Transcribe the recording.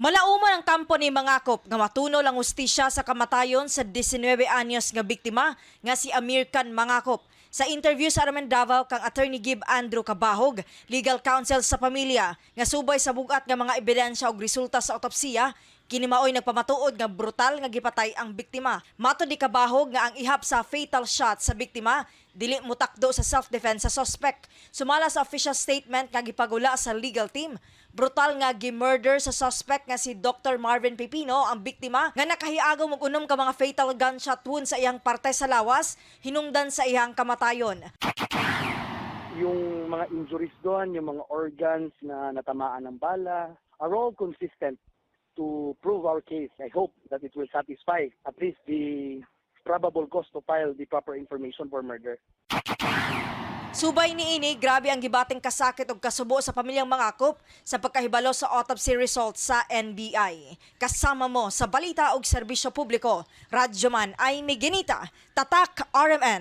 Malauman ang kampo ni Mangakop nga matunol ang hustisya sa kamatayon sa 19 anyos nga biktima nga si Amir Khan Mangakop. Sa interview sa RMN Davao kang Attorney Gib Andrew Cabahog, legal counsel sa pamilya, nga subay sa bugat nga mga ebidensya ug resulta sa autopsiya, kini maoy nagpamatuod nga brutal nga gipatay ang biktima. Matod ni Cabahog nga ang ihap sa fatal shot sa biktima dili mutakdo sa self-defense sa suspect. Sumala sa official statement nga gipagula sa legal team, brutal nga gi-murder sa suspect nga si Dr. Marvin Pipino ang biktima nga nakahiagaw og unom ka mga fatal gunshot wound sa iyang parte sa lawas hinungdan sa iyang kamatayon. Yung mga injuries doon, yung mga organs na natamaan ng bala, are all consistent to prove our case. I hope that it will satisfy at least the probable cause to file the proper information for murder. Subay niini, grabe ang gibating kasakit og kasubo sa pamilyang Mangakop sa pagkahibalo sa autopsy results sa NBI. Kasama mo sa balita og serbisyo publiko, Radyoman ay Ginita, Tatak RMN.